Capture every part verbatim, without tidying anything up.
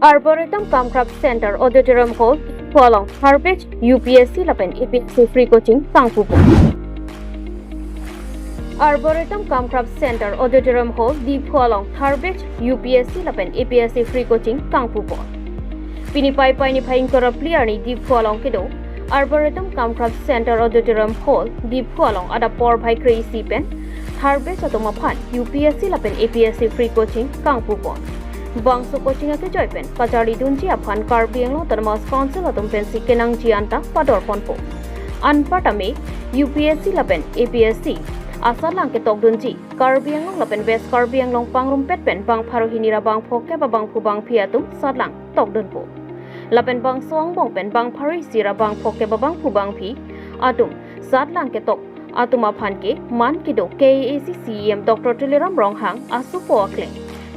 Arboretum Kamkrab Center Auditorium Hall, Diphu along third batch U P S C lapen A P S C free coaching kangpupo. Arboretum Kamkrab Center Auditorium Hall, Diphu along third batch U P S C lapen A P S C free coaching kangpupo. Pini Paipai niphai ingkoi ra phli arni Diphu along kedo Arboretum Kamkrab Center Auditorium Hall, Diphu along adap porphai kre-isi pen third batch atum aphan U P S C lapen A P S C free coaching kangpupo. Bangso coaching akejoi pen kacharlidunji aphan Karbi Anglong Autonomous Council atum pensi kenangji anta padorponpo. Anparta me U P S C lapen A P S C asatlang ketokdunji Karbi Anglong lapen West Karbi Anglong pangrumpet pen bang pharo hini ra bang phokep abangphu bangphi atum satlang tokdunpo. Lapen bangso angbong pen bang pharo isi ra bang phokep abangphu bangphi atum satlang ketok atum aphan ke man kedo K A A C C E M Doctor Tuliram Ronghang asopo akleng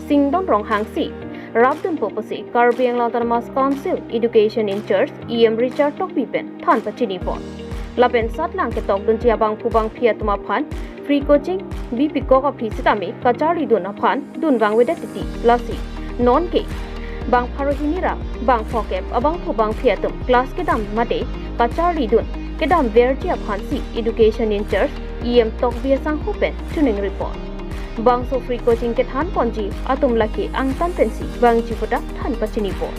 Singdon Ronghangsi rapdunpo pusi Karbi Anglong Autonomous Council Education in-charge E M Richard Tokbi pen than pachinipon. Lapen satlang ketokdunji abangphu bangphi atum aphan free coaching bipikok aphi sitame kacharlidun aphan dunvangvedet titi. Lasi nonke bang pharo hini ra bang phokep abangphu bangphi atum class kedam mate kacharlidun kedam verji aphansi Education in-charge E M Tokbi asangho pen chuning report. Bangso free coaching kethanponji atum lake angtan pensi vangji puta than pachinipo.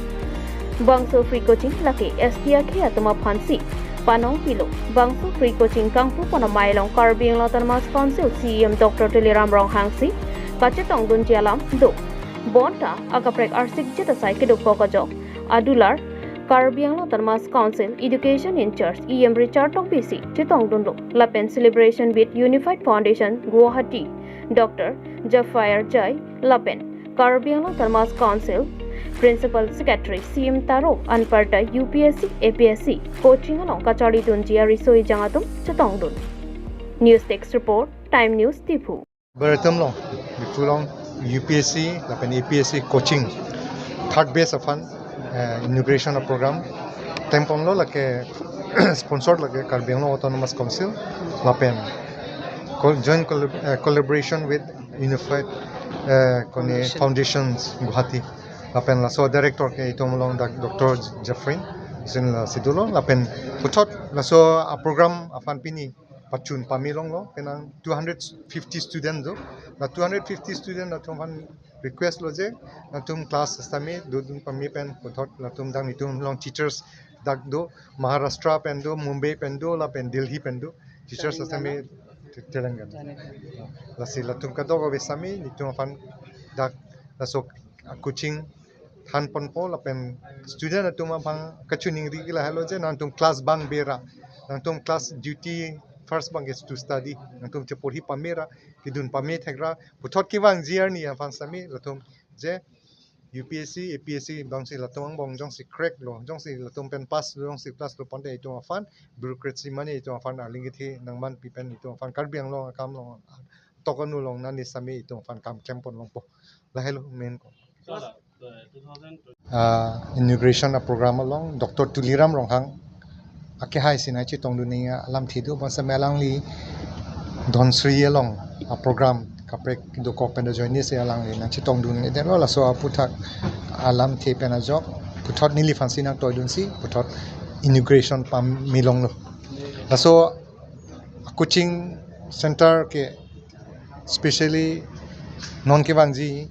Bangso free coaching lake S T akhei atum aphansi panongpilo. Bangso free coaching kangpupon amei along Karbi Anglong Autonomous Council C E M Doctor Tuliram Ronghangsi kachetongdunji alam do. Bonta akaprek arsikjit asai kedokok ajok adular Karbi Anglong Autonomous Council Education in-charge E M Richard Tokbisi chetongdunlo. Lapen celebration with Unified Foundation Guwahati Doctor Jafar Jai lapen Karbi Anglong Autonomous Council Principal Secretary C M Taro anparta U P S C, A P S C coaching along kacharlidunji ariso ejang atum chetongdun. News Desk Report, Time News, Diphu. Arboretum along, Diphu along U P S C lapen A P S C coaching third batch aphan, eh, inauguration a program klem ponlo, lake sponsored lake Karbi Anglong Autonomous Council lapen co-, joint collab-, eh, collaboration with Unified, eh, kone Foundation. Foundations Guwahati. Lapen laso director ke itum along dak Doctor Jeffrey, sin lasi dolo, lapen puthot laso a program aphan pini pachun pame longlo, penang two hundred fifty student do. La two hundred fifty student atum aphan request lo je, latum class sitame dodun pame pen puthot latum dak itum along teachers dak do, Maharashtra pen do, Mumbai pen do, lapen Delhi pen do, teachers sitame Telangana. Telangana. Lasi latum kadokave sitame itum aphan dak laso coaching than ponpo lapen student atum aphan kachiningri ke lahelo je nangtum class bang bera, nangtum class duty first bang is to study, nangtum cheporhi pame ra, kedun pame thek ra, puthot kevangji arni aphan sitame latum je U P S C, A P S C jongsi latum angbong jongsi crack lo, jongsi latum pen pass lo, jongsi pass lo ponte itum aphan bureaucracy mane itum aphan arleng kethe nangmanpi pen itum aphan Karbi Anglong akam along tokonu along nani sitame itum aphan kam klem pon longpo. Lahelo main ko. Ah, inauguration a program along Doctor Tuliram Ronghang akehai si nangchetongdun alamthe do, bangso me alangli Dhansiri along a program kaprek dokok pen ajoine si alangli nangchetongdun-edetlo, laso aphuthak alamthe pen ajok puthot neliphan si nangtoidunsi puthot inauguration pame longlo. Laso coaching center ke specially non kevangji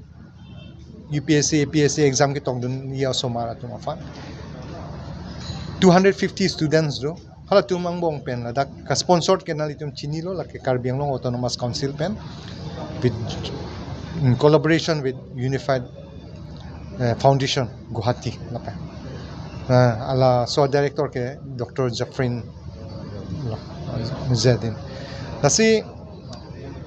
U P S C, A P S C exam ketongdunji asomar atum aphan two hundred fifty students do. Halatum angbong pen ladak ka sponsored ke nanglitum chinilo, lake Karbi Anglong Autonomous Council pen with, in collaboration with Unified, eh, Foundation Guwahati lapen, eh, laso director ke Doctor Jafrin Zedin. Lasi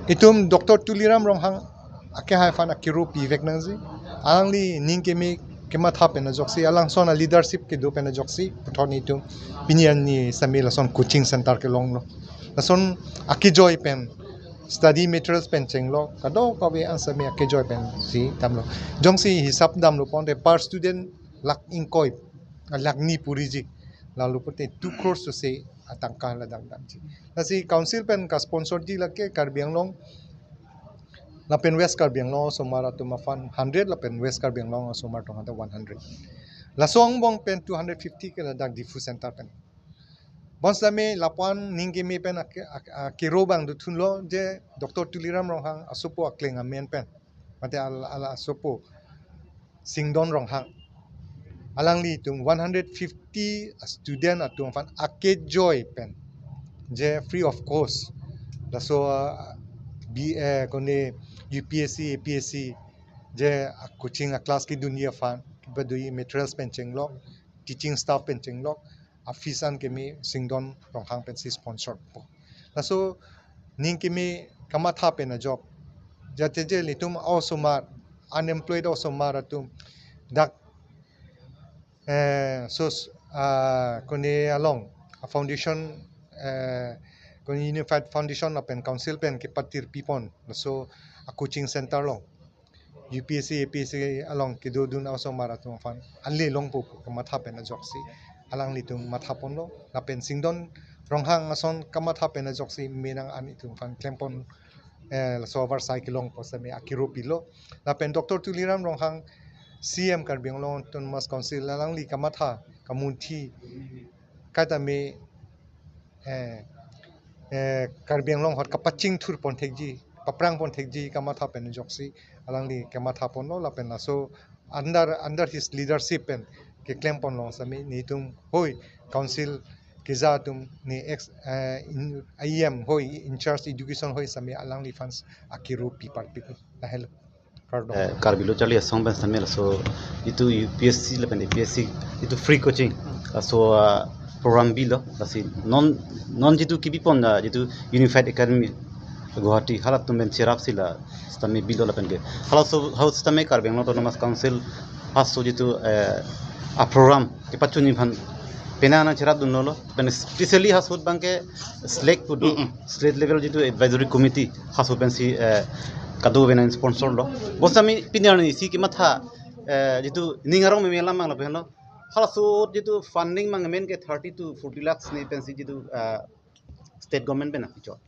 itum Doctor Tuliram Ronghang akehai aphan akero pivek nangji. Alangli ning keme kematha pen ajoksi, alangson a leadership kedo pen ajoksi puthot itum pini arni sitame lason coaching center kelonglo. Lason akejoi pen study materials pen chenglo, kadokave an sitame akejoi pensi damlo. Jongsi hisap damlo ponte per student lakh ingkoi, lakh ni puriji. Lalo pute two crores to se atangka ladak damji. Lasi council pen ka sponsorji lake Karbi Anglong Lapen West Karbi Anglong osomar atum aphan hundred, lapen West Karbi Anglong osomar atum aphan one hundred. Laso angbong pen two hundred fifty ke ladak Diphu center pen. Bonsitame lapu-an ning keme pen ak-, ak-, akero abang dothunlo je Doctor Tuliram Ronghang asopo akleng amen pen, mate al-, ala asopo Singdon Ronghang, alanglitum one hundred fifty student atum aphan akejoi pen je free of cost laso, ah, B, eh, kone U P S C, A P S C je, ah, coaching a class kedunji aphan, kepadoji materials pen chenglok, teaching staff pen chenglok, a fees an keme Singdon Ronghang pensi sponsor po. Laso ning keme kamatha pen ajok, jate je ilitum osomar, unemployed osomar atum dak, eh, sos, ah, kone along, a foundation, eh, kone Unified Foundation lapen Council pen kepatir pipon laso a coaching center along, U P S C, A P S C along kedodun osomar atum aphan ale longpo pu kamatha pen ajoksi alanglitum mathaponlo. Lapen Singdon Ronghang ason kamatha pen ajoksi menang an itum aphan klempon, eh, laso avarsai kelongpo sitame akero pilo. Lapen Doctor Tuliram Ronghang, C M Karbi Anglong Autonomous Council, alangli kamatha kamunthi kaitame, eh, eh, Karbi Anglong ahut kapachingthurpon thekji, paprangpon thekji kamatha pen ajoksi alangli kamathaponlo. Lapen laso under, under his leadership pen keklemponlo sitame nelitum hoi council keja atum, ne ex, eh, in, E M hoi, in charge education hoi sitame alangliphan akero pi parpik. Lahelo. Kardom. Eh, Karbi Lo Charli Asong pen sitame laso itum U P S C lapen A P S C itum free coaching laso, ah, program bilo, lasi non, non itum kebipon, ah, itum Unified Academy Guwahati halatum pen cherapsi la sitame bilo lapen ke. Halaso, halaso sitame Karbi Anglong Autonomous Council halaso itum, eh, a program kepachunji aphan penang nangcherapdunlo. Pen specially halaso abangke SLAC pu do, mm, mm, State Level itum Advisory Committee halaso pensi, eh, kado-an nang sponsor lo. Bonsitame pini arni isi kematha, eh, itum ning arong meme alam abang lapen lo. Halaso itum funding abang amen ke thirty to forty lakhs ne pensi itum, eh, state government pen nangpichot.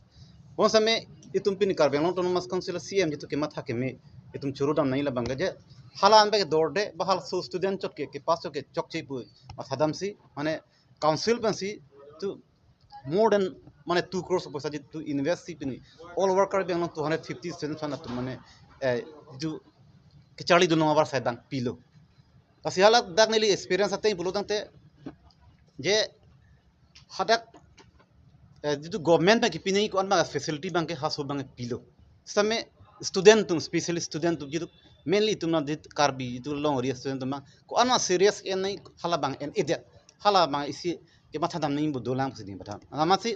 Bonsitame itum pini Karbi Anglong Autonomous Council C M itum kematha keme itum choro dam nangji labang ke je hala an abang ke dorde, ba halaso student chot ke, kepass chot ke chokche pu mathadamsi, mane council pensi itum more than, mane, two crores of paisa itum invest si pini all over Karbi Anglong two hundred fifty students aphan itum, mane, eh, itum kecharlidun long avarsai dang pilo. Lasi hala dak neli experience ateng pulo tangte je hadak, eh, itum government pen kepi nangji ko-an abang facility abangke halaso abang pilo. Sitame student atum, specially student atum itum, mainly itum na dit Karbi itum longri student atum abang ko-an abang serious en nangji, hala abang en-edet. Hala abang isi kemathadam nangji pu dolang pusi neli matha. Amatsi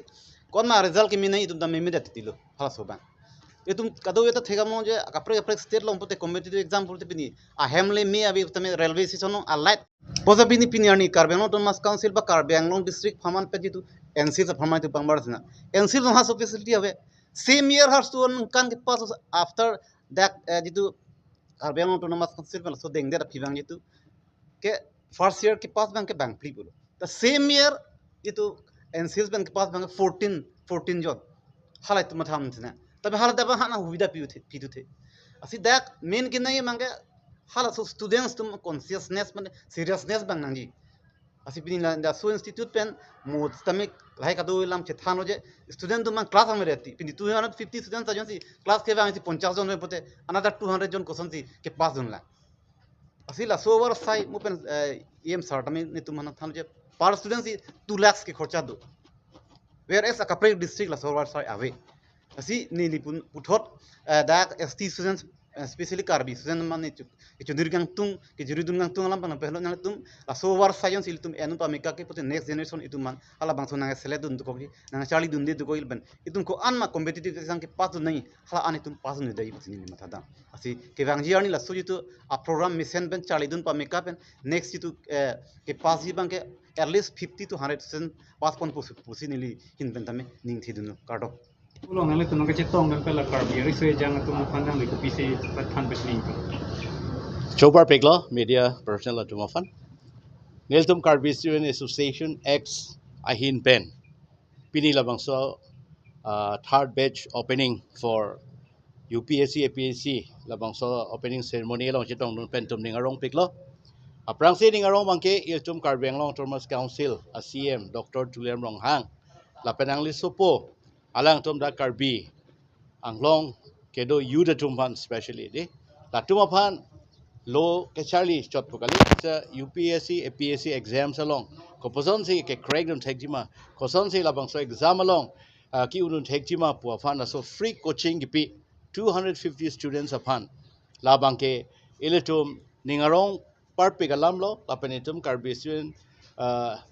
ko-an abang result keme nangji itum dam meme det titilo halaso abang. Itum kado-an ta thekdamlo je kaprek kaprek state along pute competitive exam pute pini ahem le me ave tame railway station along a light. Bosa pini pini arni Karbi Anglong Autonomous Council ba Karbi Anglong District apharman pen itum NCLT apharman itum pangbar sina. NCLT along halaso facility ave. Same year halaso aningkan kepass after that, eh, itum Karbi Anglong Autonomous Council pen laso dengdet aphi abang itum ke first year kepass abangke bangphli pulo. The same year itum NCLT pen kepass abangke fourteen, fourteen jon. Hala itum mathadam sina. Tapi hala dak abang hana hubida pi-u the, pi-u the. Lasi dak main ke nangji abangke halaso students atum consciousness, mane seriousness abang nangji. Lasi pini la, laso institute pen mo sitame lahai kado alam chethanlo je student atum abang class ang mereti. Pini two hundred fifty students ajonsi class kevangsi ponchas jon ave pute another two hundred jon kosonsi kepass dunlang. Lasi laso avarsai mo pen, eh, E M sir tame netum aphan thanlo je per student si two lakhs ke khorcha do. Whereas a kaprek district laso avarsai ave. Lasi neli pun puthot, eh, dak ST students, eh, specially Karbi student mane chu, kechonir kangtung, kechiridun kangtung alam abang pehlo nangtum laso avarsai ajonsi ilitum en-un pameka ke pute next generation itum aphan halabangso nangselect dun dokokji, nangcharlidunde dokok pen itum ko-an ma competitive exam kepass dun nangji, hala an itum pass dunde pusi neli mathadam. Lasi kevangji arni laso itum a program mesen pen charlidun pameka pen next itum, eh, kepassji abangke at least fifty to hundred students pass ponpo pusi neli ahin pen tame ning thedunlo. Kardom. Along nanglitum nangkachetong pen pela Karbi ari sejang atum aphan nangli kopisi pathan pet ning pen. Chobar peklo media personnel atum aphan. Nelitum Karbi Student Association X ahin pen pini labangso, uh, third batch opening for U P S C, A P S C labangso opening ceremony along chetongdun pen itum ning arongpiklo. Aphrangsi ning arong abangke ilitum Karbi Anglong Autonomous Council a C E M Doctor Tuliram Ronghang lapen alangli sopo alangtum dak Karbi Anglong kedo youth atum aphan specially dei. Latum aphan lo kacharli chot pu kali, sa U P S C, A P S C exams along kopusonsi ke-crack dun thekjima, kosonsi labangso exam along ah, ke-un dun thekjima pu aphan laso free coaching kipi two hundred fifty students aphan. Labangke ilitum ning arong parpik alamlo, lapen itum Karbi student ah,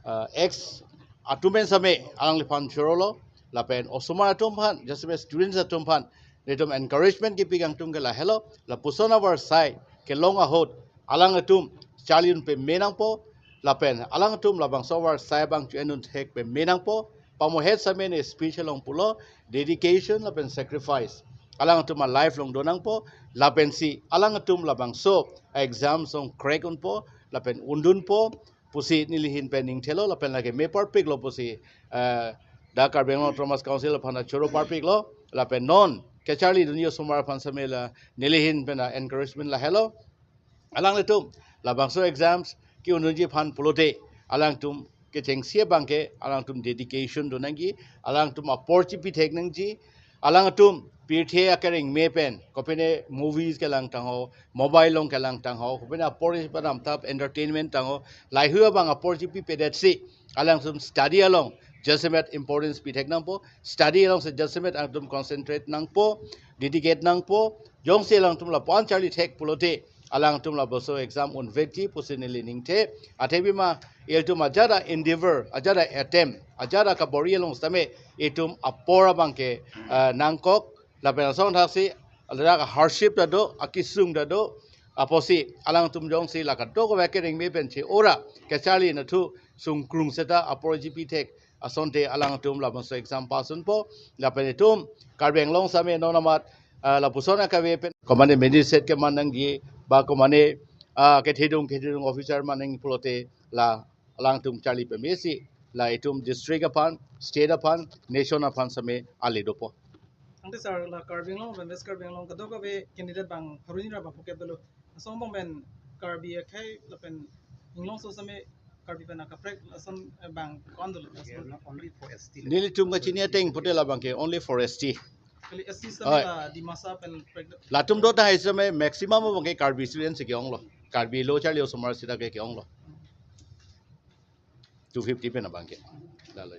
ah, ex atum pen same alangliphan chorolo, lapen osomar atum aphan, jasemet students atum aphan nelitum encouragement kipi kangtung ke lahelo, lapuson avarsai kelong ahut alanglitum charli dun pame nangpo, lapen alangtum labangso avarsai abang chu en dun thek pame nangpo. Pamohet same ne speech along pulo, dedication lapen sacrifice alangtum a-life along do nangpo, lapensi alangtum labangso exam along crack unpo lapen un dunpo pusi neli ahin pen ningthelo, lapen lake me parpiklo pusi eh, dak Karbi Anglong Autonomous Council aphan choro parpiklo, lapen non kacharli dunji osomar aphan same la neli ahin pen encouragement lahelo. Alanglitum labangso exams ke-un dunji aphan pulote alangtum kechengsi abangke alangtum dedication do nangji, alangtum apor chipi thek nangji, alangtum pirthe akereng me pen kopine movies kelang tangho, mobile along kelang tangho, kopine apor chipi padam thap entertainment tangho, lahei abang apor chipi pedetsi alangtum study along jasemet importance pi thek nangpo, study alongsi jasemet alangtum concentrate nangpo, dedicate nangpo. Jongsi alangtum lapu-an charli thek pulote alangtum labangso exam unvekji pusi neli ningthe. Athe bima ilitum ajat a-endeavor, ajat a-attempt, ajat akabor-i along sitame itum apor abangke ah, nangkok, lapen asong thaksi ladak hardship ta do, akesung ta do, apotsi alangtum jongsi la kadokave akereng me pen che-ora kacharli nathu sungkrung seta apor chipi thek asonte alangtum labangso exam pass unpo, lapen itum Karbi Anglong same non amat ah, lapuson akave pen komane merit set keman nangji, ba komane ah, kethedung kethedung officer man nang pulote la alangtum charli pamesi la itum district aphan, state aphan, nation aphan same ale dopo. Ante sir, la Karbi Anglong pen West Karbi Anglong kadokave candidate abang haruni ra ba phuket dolo. Asong abang pen Karbi akhei lapen Anglong so same Karbi pen akaprek ason eh, abang ko-an dolo. Not only for S T. Nelitum kachini ateng pute labangke only for S T. Kali S T same Oi. La Dimasa pen prek do. Latum do tahai same maximum abangke Karbi students ke-onglo. Karbi lo charli osomar sita ke ke-onglo. Two fifty pen abangke. Lalo.